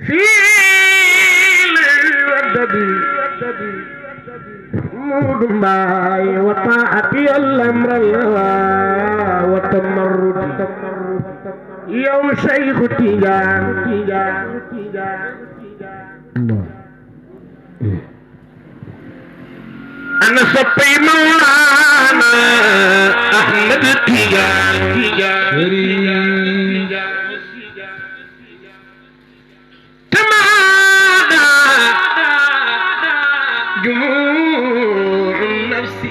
في الودد مود باي وطاعتي الأمر وتمرد يوم شيخ تيجان أنا صبي مولانا أحمد تيجان تمادا جموع النفس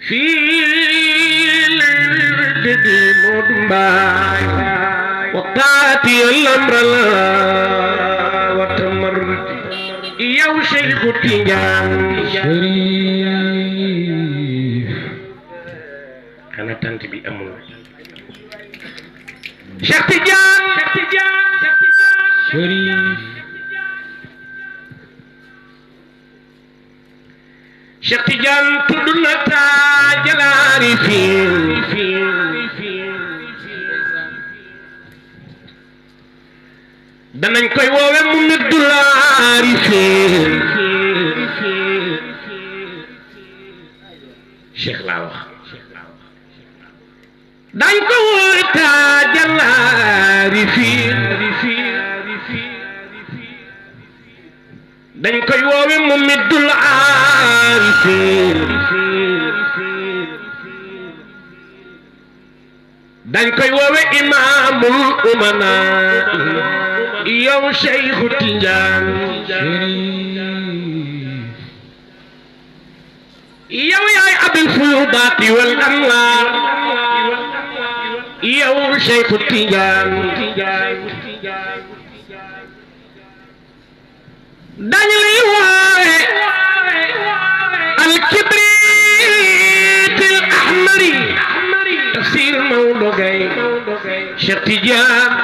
في الجد مدباي وقاتي الأمر وتمرد يا شيخ تيجان شريف أنا تنتبي أمور شيخ تيجان شريف شيخ تيجان تدنا تاج العارفين danañ koy woowe mu middul aarifin cheikh laa wax dañ ko woowe taajal aarifin dañ koy woowe mu middul aarifin dañ koy woowe imaamul umana yow Cheikh Tidiane yow yaay abul fuyudaati wal anwaar yow Cheikh Tidiane dañu lay woowe al kibriit al ahmari tafsir Maodo Gaye Cheikh Tidiane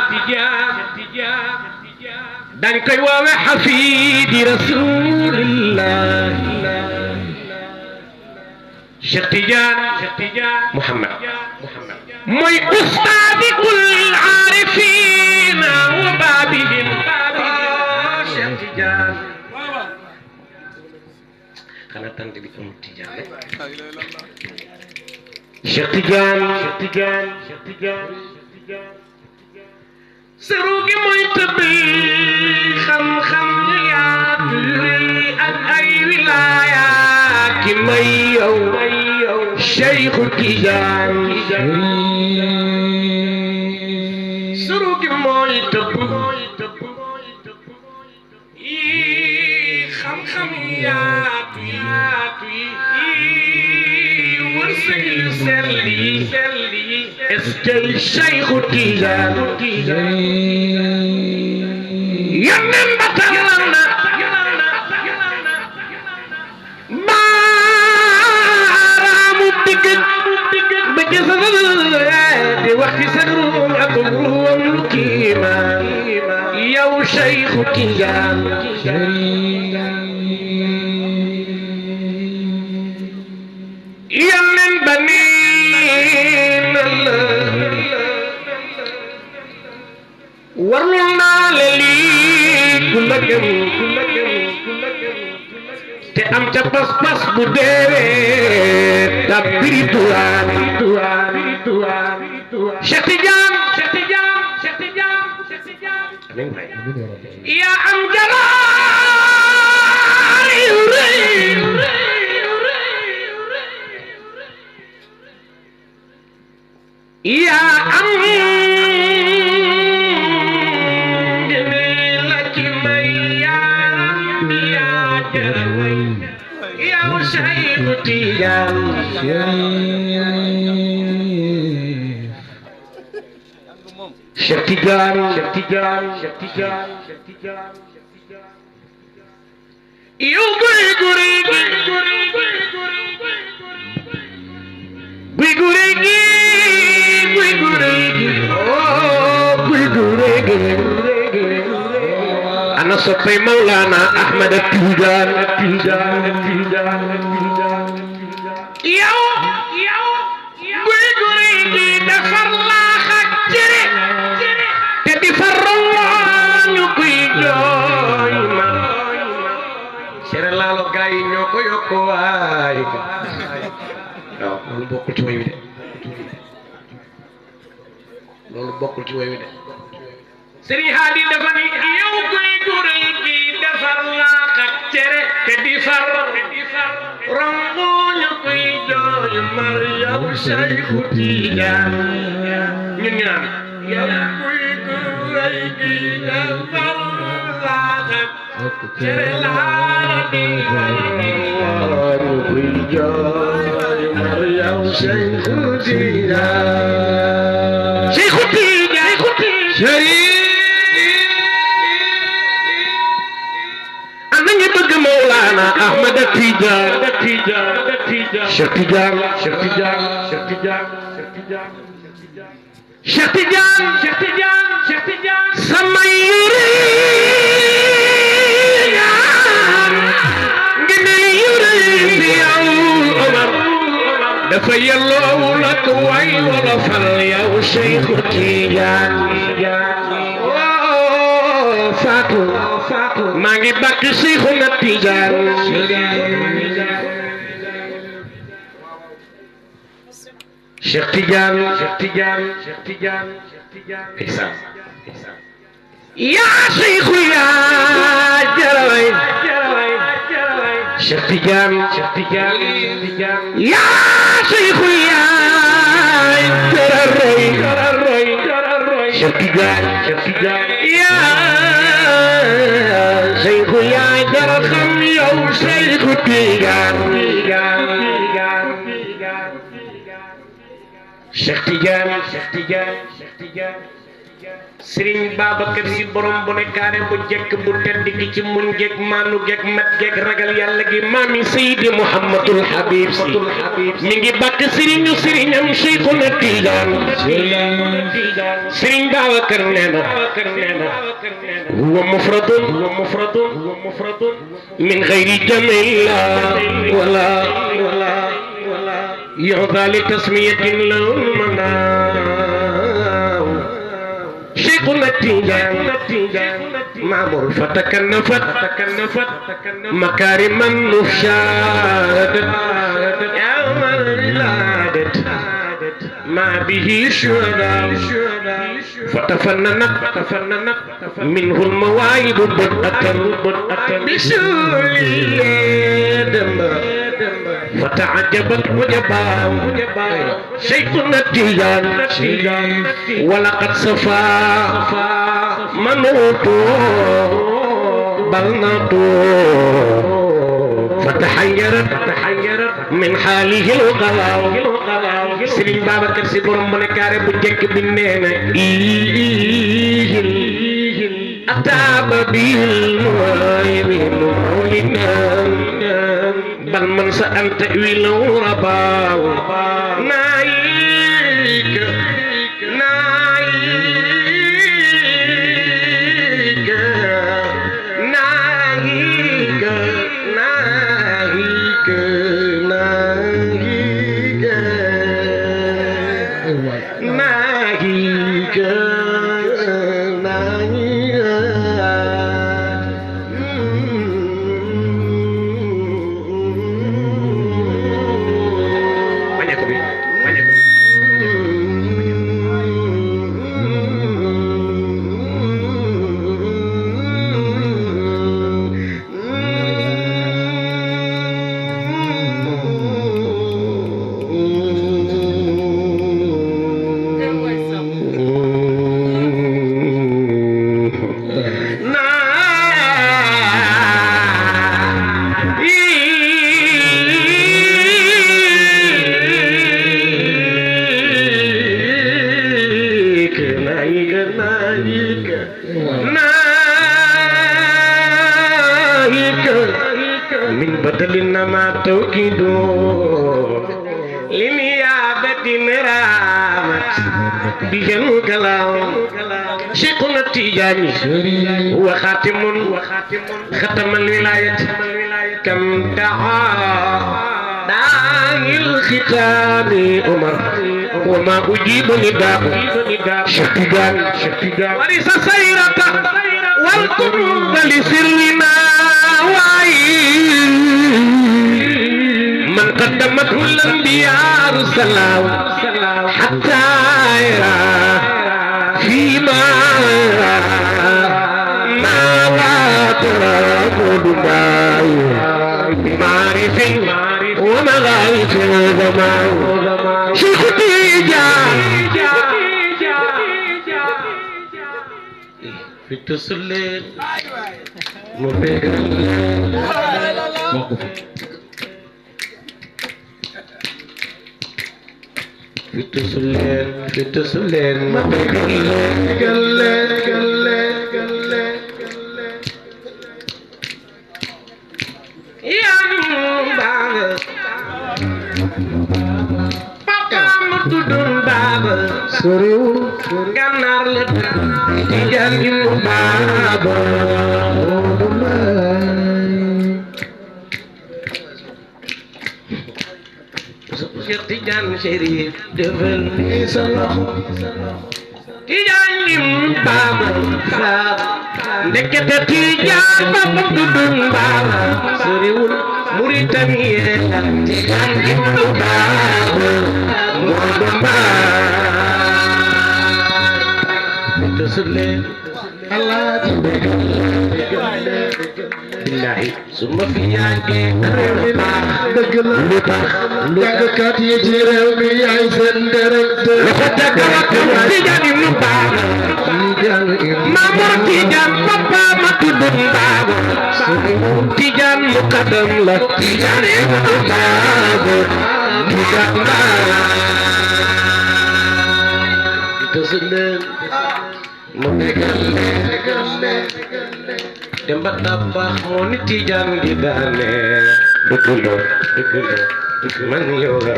dañ koy woowe xafiidi rasulillah Cheikh Tidiane Muhammad mooy ustaadi kulli aarifina wa baabihim Cheikh Tidiane xanaa tànn bi amul Tidiane Cheikh Tidiane serugi mooy tëbbi xam-xam yaatu ak ay wilaaya ki may yow Cheikh Tidiane serugi mooy tëbbi xam-xam yaatu wërsëg yu sell yi est-ce Cheikh Tidiane yónneen ba tàllal na baaraamu digg ba gis di wax ci sa ruum ak ruum lu kiimaan yow Cheikh Tidiane yónneen ba warlu naa la lii ku la gëm te am ca pas-pas bu deewee ta birituwaan Cheikh Tidiane yaa am jalaal yu rëy yaa am Cheikh Tidiane yow guy ana soppay Mawlana Ahmad Tidiane yow guy loolu bokkul ci way wi de loolu bokkul ci way wi de Sëriñ Haadi dafa ni yow koy gure gi defar laax ak cere te di far rangoñu koy jooy Maryam Seexu Tijaan ñun ñu naan yow koy gure gi defar laax ak cere laa di far rangoñu koy jooy Maryam Seexu Tijaan Seexu Tijaan Mawlana Ahmad Tidiane Cheikh Tidiane sama yuri ngene yuri bi yow Omar dafa yelloo lak way wala fal yow Cheikh Tidiane Fatou maa ngi bakk Seexuna Tijaan Cheikh Tidiane yaa Seexu yaa jaraway Cheikh Tidiane yaa Seexu yaa jararoy Cheikh Tidiane Seexu yaa jara xam yow Seexu Tijaan Cheikh Tidiane Sëriñ Babacar Si borom bu ne kaare bu jekk bu tedd gi ci muñ geeg maanu geeg mat geeg ragal yàlla gi maami Seydi Mouhamadul Habib Si mi ngi bàkk sëriñu sëriñam Seexuna Tijaan Sëriñ Babacar nee na huwa mufradun min xayri jamila wala yuhda li tasmiyatin lahul manaaw Seexuna Tijaan maamul fatakannafat makaariman nufshadat yawmal wilaadat ما به شهداء فتفننت منه المواعيد بدءة بسولي فتعجبت وجباه شيخنا Tijaan ولقد صفى منوتو بلناتو فتحيرت من حاله الغلاو Sëriñ Babacar Si borom bu ne kaare bu jekk bi neena ataaba bil mu'min mawlina bal man sa anta wilaw rabaaw naayika من بدل إنما توكيد لنيابة مرامة بجنو كلام شيخنا التيجاني هو ختم الولاية كم دعا داعي الختام عمر وما أجيب نداء شتيجان ورث سيرة والقرب لسرنا وعين من قد قدمته الأنبياء رسلا حتى يرى فيما ما لا ترى معرف ومغارف وزمان شيخ تيجان في التسلل في التسلل soriwul gànnaar la di jàngi mu baaba Cheikh Tidiane Chérif defal ni sa loxo di jàngi mu baaba ndekete Tidiane babam du dun baaba soriwul Mauritanie di jàngi mu baaba تسلم الله بالله ثم في عيني دقل دقكات يجري ويا سندرت لفتك تجاني من باب ما مرتجان بابا ما تدن باب تجان مقدم لك تجاني من باب تجان تسلم demba tabax moo ni Tijaan di daane dëgg la man yow la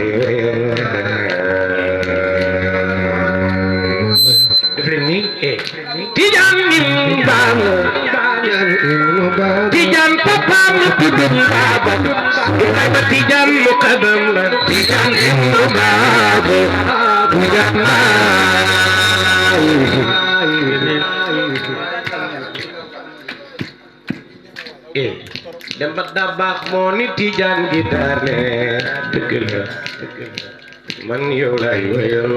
def leen nii Tijaan ni baam Tijaan papa mu tudd baaba Ibrahima Tijaan muqaddam la Tijaan ibnu baaba Tijaan demba dabax moo ni Tijaan gi daane dëgg la man yow lay wayal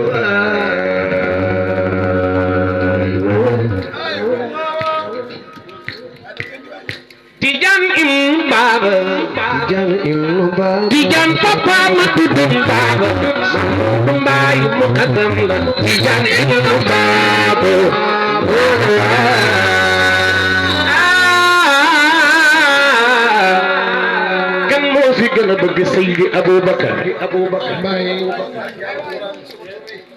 Tijaan ibnu baaba Tijaan papa ma tudd baaba mbaay muqaddam la Tijaan ibnu baaba fi gën a bëgg Seydi Aboubacar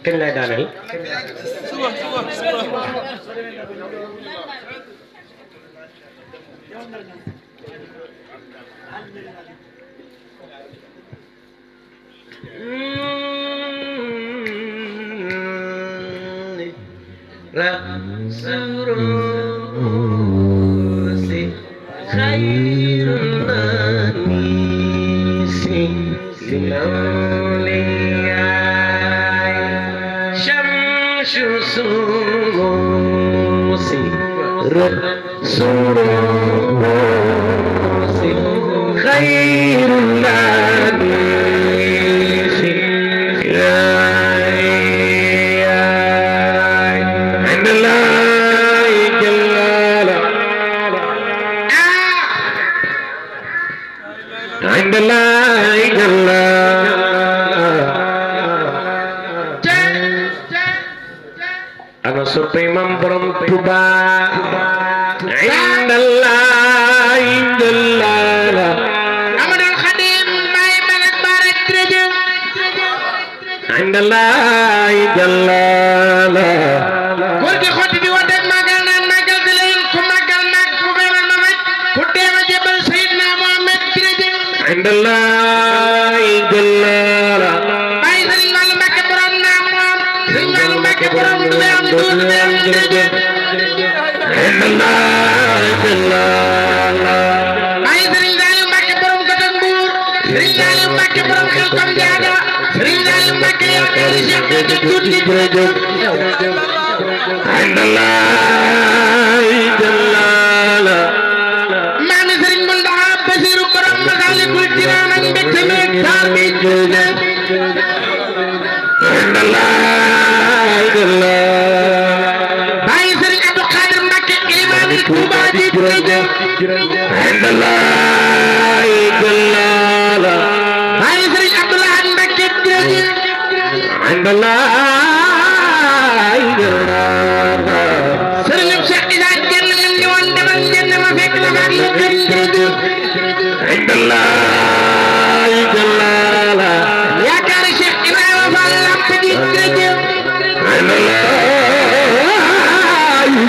kañ lay daaneel خير الناس عند الله جلاله عند الله جلاله أنا صبي من برم تبا عند الله جلاله أمد الخديم باي ملك بارك ترجم عند الله جلاله ولدي خدي دي ودك ماغال نان ماغال دلين كو ماغال ماغ كو بيرال ما ماج كو ديما جبل سيدنا محمد ترجم عند الله جلاله باي سيرن مالو مكه برام نام مام سيرن مالو مكه برام دو am do ترجم عند الله جلاله باي سيرن دالو مكه برام كتن بور سيرن دالو مكه برام خل كم جاga سيرن دالو مكه يا خير شيخ تودي ترجم عند الله جلاله مامي سيرن منتهى بشير برام مسالك الجنان بكتمك تامي indallah jallala ay Serigne Abdoulaye Mbacké indallah jallala Serigne Cheikh Issa Dieng ñu ñëwoon demal jenn ma fekk la ma lu gën indallah jallala yaakaar Cheikh Ibrahima Fall lamp di jërëjëf indallah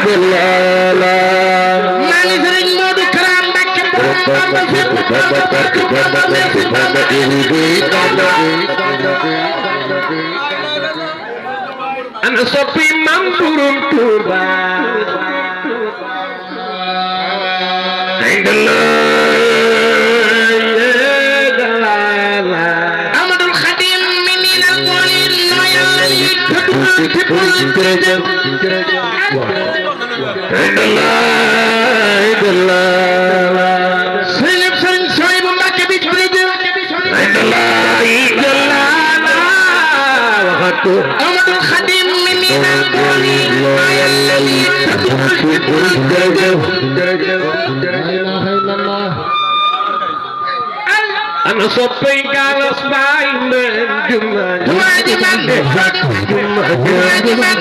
jallala mani Serigne Modou Kara Mbacké Bamba fépp Bamba merci Bamba ana soppi Mam Borom Touba Amadou Khadim min al-qawli no yalla ni Serigne Souhaïbou Mbacké bi Amadou Khadim min al-qawli no yalla ni ana soppay galas bay men juma ji man juma ji man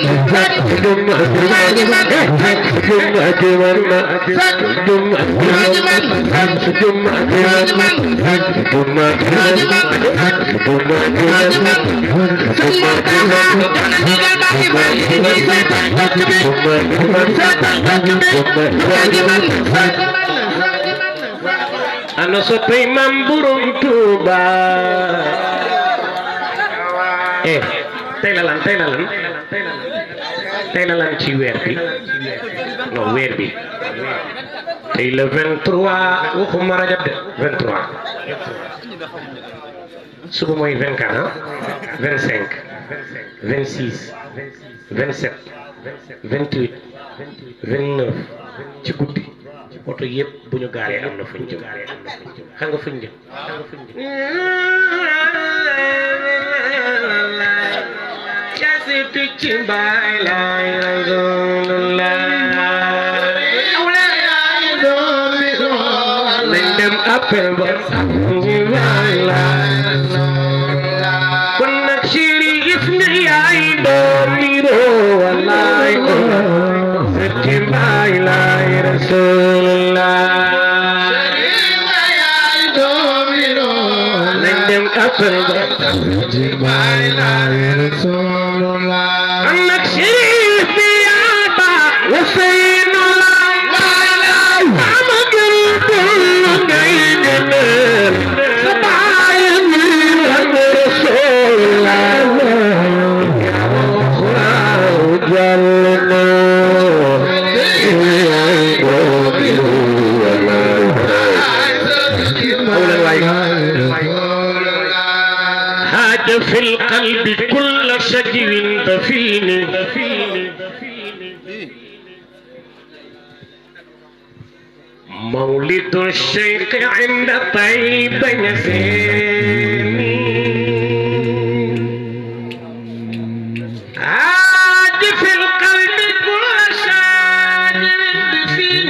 ana soppay Mam Borom Touba tey la lan ci weer bi non weer bi tey le 23 waxuma Rajab de 23 suba mooy 24 25 26 27 28 29 ci guddi oto yëpp bu ñu gaaree am na fuñ jëm xam nga fuñ jëm jasitu ci baay laay nañ dem appel ba ci baay laay kon nag chéri gis nga yaay doom niroo wallaay ci baay laay rasulullah nañ dem appel ba ci baay laay rasulullah am nag Chérif bi yaaba Ousseynou la baay laay ama gën dul ngay demee sa baay ni rasulullah هاج في القلب كل شجو دفين مولد الشيخ عند طيب يسيني هاج في القلب كل شجو دفين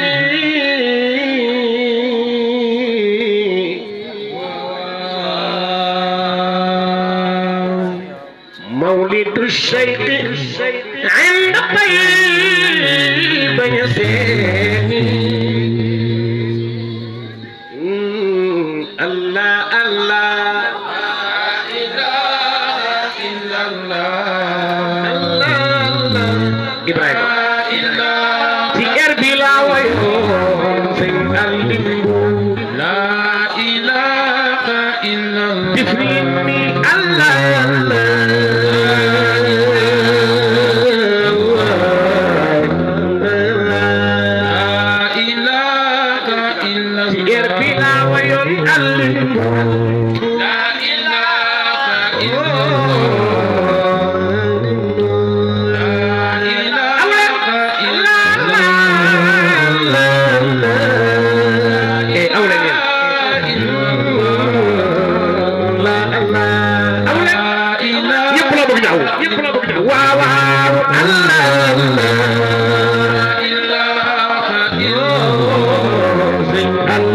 مولد الشيخ عند طيب يسيني الله الله لا إله إلا الله الله إبراهيم في أربلا ويوم في القلب لا إله إلا الله تفريني الله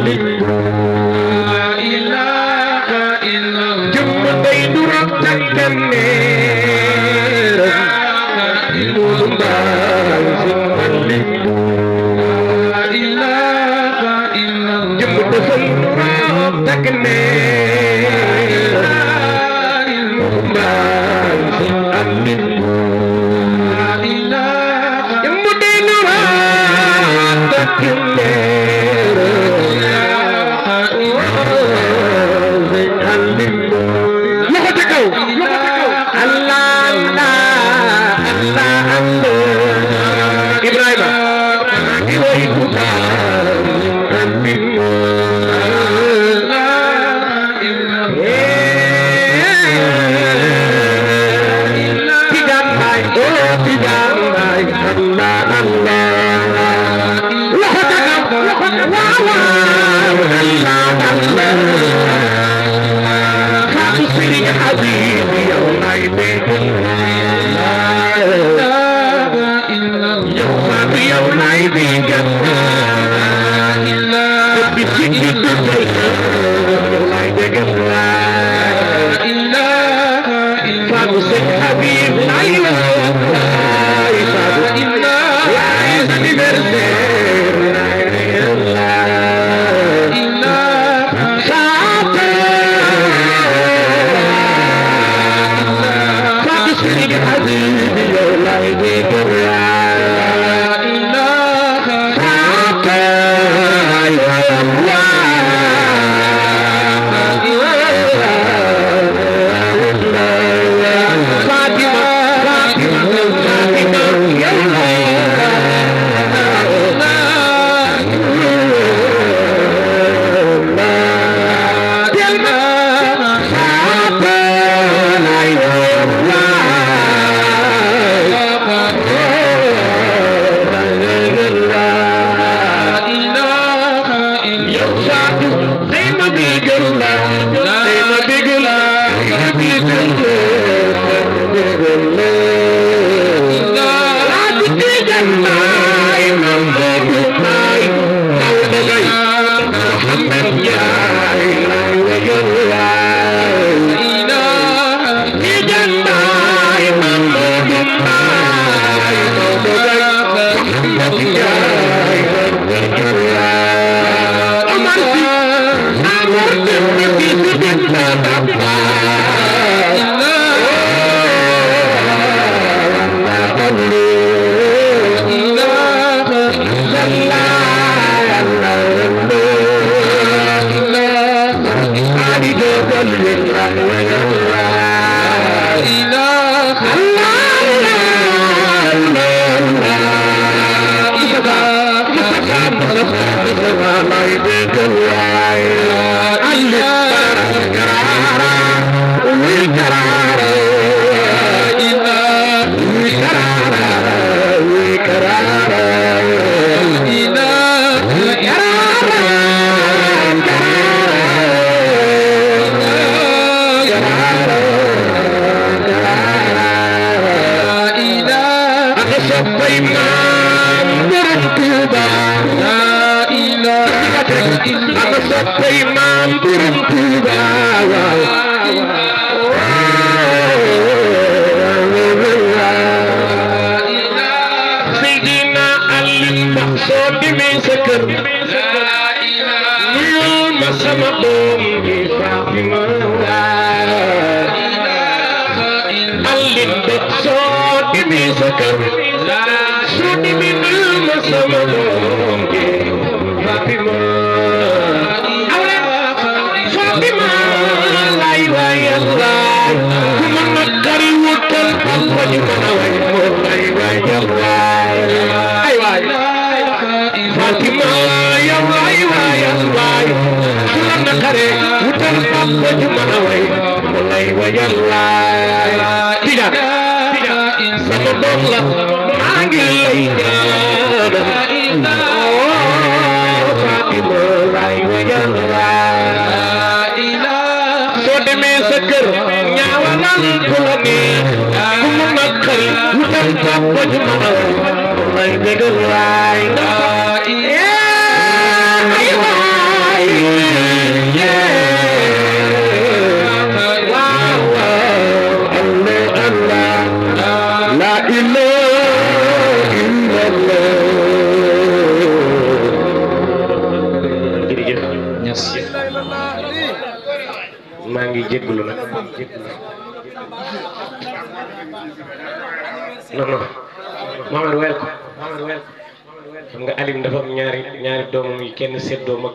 Allah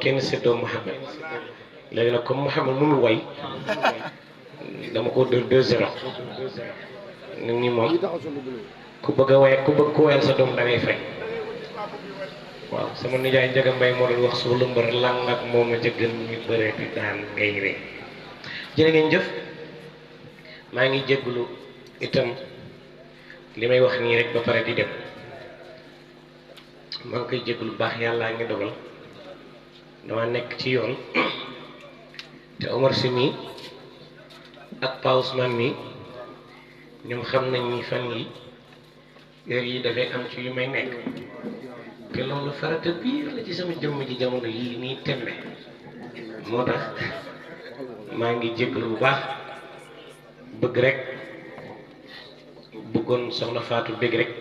kenn seddoo Mouhamed léegi nag comme Mouhamed mënul way dama ko dër 2-0 nit ñi moom ku bëgg a way ku bëgg ku wayal sa doom da ngay fay waaw sama nijaay Njaga Mbay moo doon wax su lu mbër lang ak moom a jëggal ñu bëree di daan ngay ree jërë ngeen jëf maa ngi jégglu itam li may wax nii rek ba pare di dem maa ngi koy jégalu bu baax yàllaa ngi dogal dama nekk ci yoon te Omar Sy mi ak Pa Ousmane mi ñoom xam nañ ni fan yi heure yi dafay am ci yu may nekk te loolu farata biir la ci sama jëmm ji jamono yii nii tembe moo tax maa ngi jégalu bu baax bëgg rek bëggoon soxna Fatou bëgg rek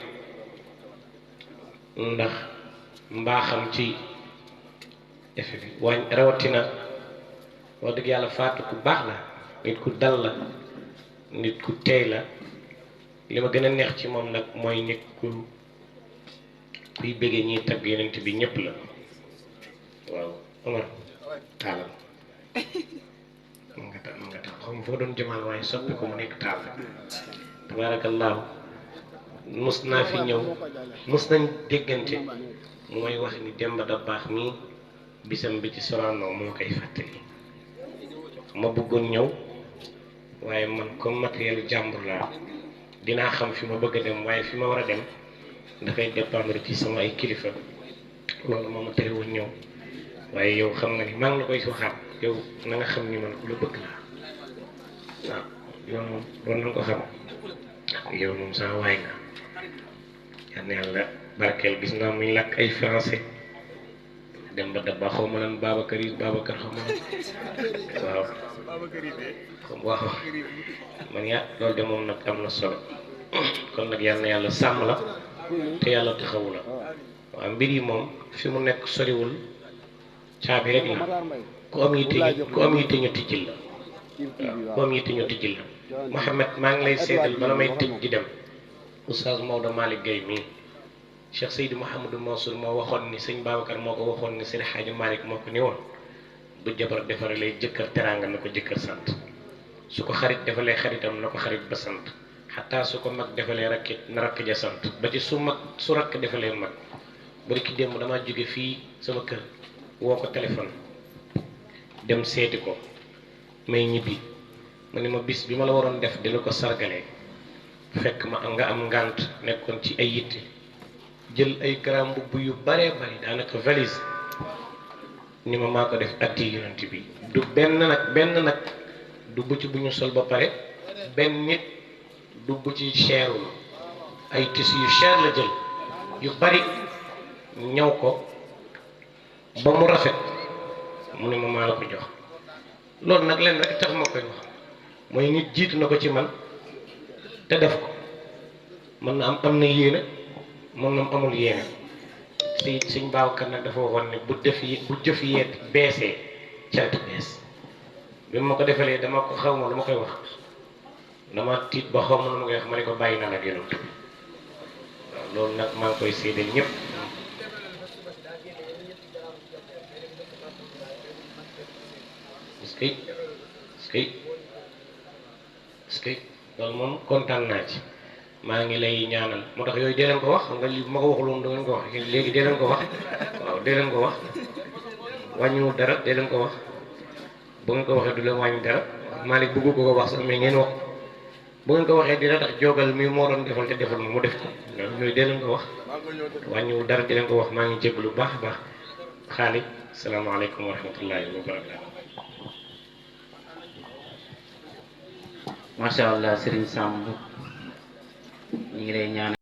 ndax mbaaxam ci effet bi waaye rawatina wax dëgg yàlla Fatou ku baax la nit ku dal la nit ku teey la li ma gën a neex ci moom nag mooy nit kuy bëggee ñiy tagg yonent bi ñëpp la waaw Omar taalal nga taal xaw ma foo doon jëmal waaye soppi ko mu nekk taal tabaarakallaahu mus naa fi ñëw mus nañ déggante mooy wax ni Demba da baax mii bisam bi ci Sorano moo koy fàttali ma bëggoon ñëw waaye man comme matériel jàmbur laa dinaa xam fi ma bëgg a dem waaye fi ma war a dem dafay dépendre ci sama ay kilifa loolu moo ma terewul ñëw waaye yow xam nga ni maa ngi la koy waxaat yow na nga xam ni man ku la bëgg laa waaw yow moom doon nañ ko xam yow moom saa waay nga yal na yàlla barkeel gis naa muy làkk ay français dem ba dabba xaw ma lan Babacar xaw ma lan waaw waaw man yaa loolu de moom nag am na solo kon nag yal na yàlla sàmm la te yàlla taxawu la waaw mbir yi moom fi mu nekk soriwul caabi rek la ku am yitte ñu tijjil la waaw ku am yitte ñu tijjil la Mouhamed maa ngi lay seedal bala may tëj di dem Oustaz Maodo Malick Gueye mii Cheikh Seydi Mouhamadou Mansour moo waxoon ni sëñ Babacar moo ko waxoon ni Seydi Hadji Malick moo ko ni woon bu jabar defalee jëkkër teraanga na ko jëkkër sant su ko xarit defalee xaritam na ko xarit ba sant xataa su ko mag defalee rakkit na rakk ja sant ba ci su rakk defalee mag bari ki démb damaa jóge fii sama kër woo ko téléphone dem seeti ko may ñibbi mu ne ma bis bi ma la waroon def di la ko sargalee fekk ma nga am ngànt nekkoon ci ay yitte jël ay grand mbubb yu baree bari daanaka valise ni ma maa ko def addi yonent bi du benn nag du bu ci bu ñu sol ba pare benn nit du bu ci cherul ay tissu yu cher la jël yu bari ñëw ko ba mu rafet mu ne ma maa la ko jox loolu nag leen rek tax ma koy wax mooy nit jiitu na ko ci man te def ko mën na am na yéene mën na amul yéene si suñ Babacar nag dafa waxoon ne bu jëf yee beesee cant bees bi ma ko defalee dama ko xaw ma lu ma koy wax dama tiit ba xaw ma lu ma koy wax ma ne ko bàyyi na la gënal waaw loolu nag maa ngi koy séedal ñëpp est-ce que loolu moom kontaan naa ci maa ngi lay ñaanal moo tax yooyu dee leen ko wax xam nga li ma ko waxul woon da ngeen ko wax léegi dee leen ko wax waaw dee leen ko wax wàññiwul dara dee leen ko wax bu ngeen ko waxee du leen wàññi dara Malick bëggu ko wax sax mais ngeen wax bu ngeen ko waxee dina tax jogal mi moo doon defal te defal ma mu def ko yooyu dee leen ko wax wàññiwul dara dee leen ko wax maa ngi jéglu bu baax a baax xaali salaamaaleykum wa rahmatullahi wa barakatu macha allah Serigne Samb ñu ngi lay ñaan